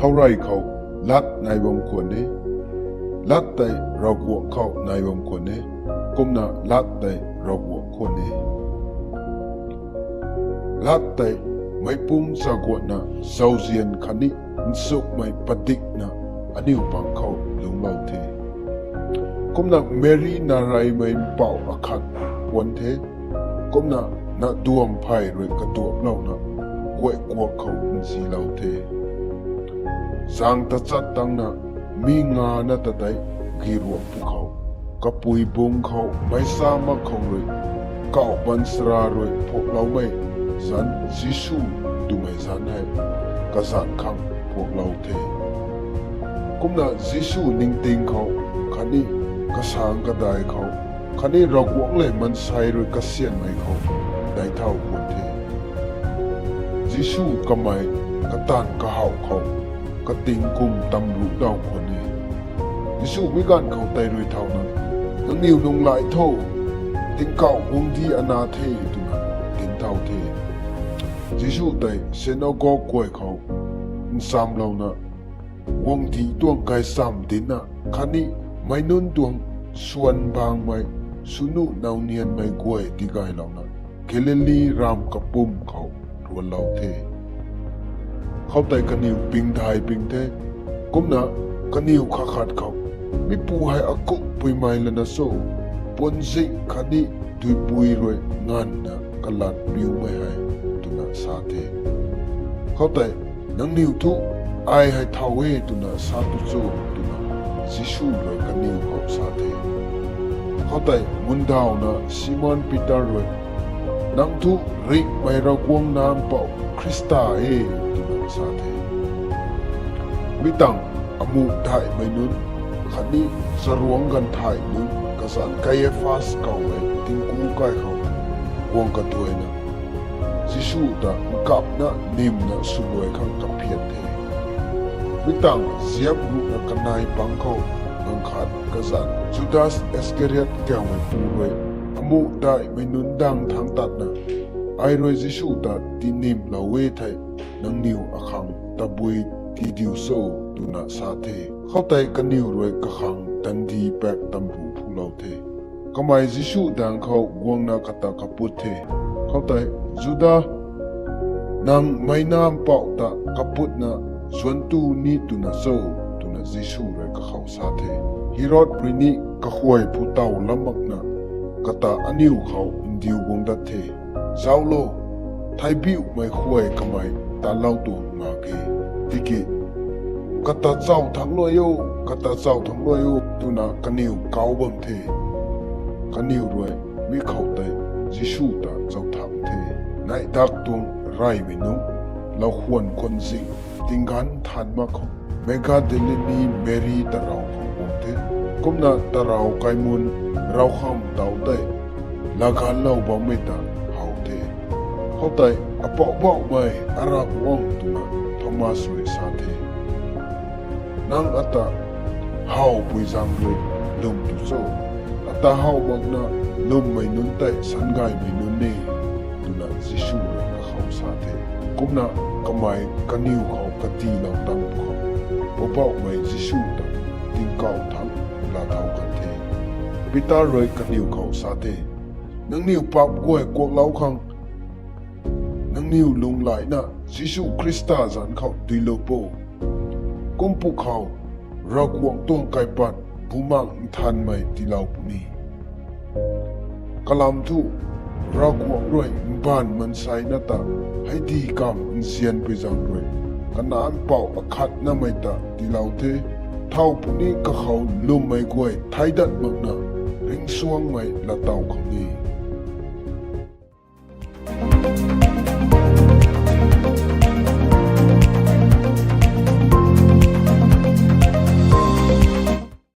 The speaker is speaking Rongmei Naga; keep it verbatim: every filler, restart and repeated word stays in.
Ravguangc khou lat nai bam khwan e, lat tei Ravguangc khou nai bam khwan e, kumna lat tei Ravguangc khwan e. Lat tei meicpumc chaguatna zauzian khatni nchumhmei padikna aniu pang khou lungclou the. Kumna Meri na reymei mpouh akhat puan the, kumna na duam phey rui kaduaplouna guay kuak khou nzilou the. Zaeng tachat tangna mi ngana ta tei giruap pwkhou, kapui bung khou meic sa mak khou rui kauh baanchara rui phuakloumei zanc Jisu twmei zanc hei kazanc khang phuaklou the. Kumna Jisu ningting khou khatni kasang kadai khou khatni Ravguangc lev maansei rui kasianmei khou daic thau khwan the. Jisu kamei kataanv kahaw khou kating kum tamruc daw khwan e. Jisu mi ganv khou tei rui thauna, nangniw nunghlaic tho, tingkauh guangcdic ana the, twna dinc thau the. Jisu tei sinagog guay khou nchamlouna, guangcdic tuang gaychamv dincna khatni meic nunc tuang swan bangmei swnu nau nianmei guay tigaylouna Galili ramv kapwm khou ruanlou the. Khoutei kaniw pingdai ping the. Kumna kaniw khat khat khou, mipu hei akumhpuimei lana cho, puanzing khatni duipui rui nganvna kalat piumei hei, twna sa the. Khoutei, nangniw thu, ai hei thau e twna sa tu cho, twna Jisu rui kaniw khou sa the. Khoutei mundawna Simon Peter rui, nang thu ringhmei Ravguangc Nac Mpouh Khrista e, twna sa the. Mi tangv amuh daihmei nunc khatni charuangc ganv thay nunc kazanc Kaiaphas kawmei tingku kai khou guang kaduaina Jisu ta nkapna nimna swluai khang kaphian the. Mi tangv ziap ruhna kanei pang khou ganv khat kazanc Judas Iskariot kawmeipu rui, amuh daihmei nunc dang thangc tatna, ai rui Jisu ta tinimlou e thei, nangniw akhang tabui tidiu cho, twna sa the. Khoutei kaniw rui kakhang tandi pak tamruc phulou the. Kamei Jisu daeng khou guangna kata kaput the. Khoutei, Juda, nang meic Nac Mpouh ta kaputna zuanc tu ni twna cho? twna Jisu rui kakhou sa the. Herod rui ni kakhuay phu taw lam makna, kata aniu khou ndiu guang dat the. Zauclo, theibiuhmei khuay kamei tatlou tuang mak ge. Tiki, kata chau thangc luai o, kata chau thangc luai o, twna kaniw kauc bam the. Kaniw rui mi khou tei Jisu ta chau thangc the. Neih dak tuang reymei nunc, lau khwan khwan zing, tingganv than mak khou, Magdalene Meri tarou khou guang the. Kumna tarou kaimun ravkham tau tei laganvlou bammei ta how the. Khoutei, Apoubauhmei, Aravguangc, twna Thomas rui sa the. Nang ata howpui zaeng rui lwm tu cho? Ata how makna lwmmei nunc tei sangaymei nunc e, twna Jisu rui kakhou sa the. Kumna kamei kaniw khou katilou tang pwkhou, Poubauhmei Jisu ta tingkauh thangc laa thau kan the. Peter rui kaniw khou sa the, nangniw paap guay kuaklou khang, nangniw lunghlaicna Jisu Khrista zanc khou duilou po. Kum pwkhou, Ravguangc tuang kaipat Bumaengh Nthanmei tiilou puni. Kalam thu, Ravguangc rui mbaanv maanseina ta heidi kamv nzianpui zaeng rui Kanac Mpouh akhatnamei ta tiilou the. Thow puni kakhou lwmmei guay theic dat makna ringcsuangmei laatow khang e.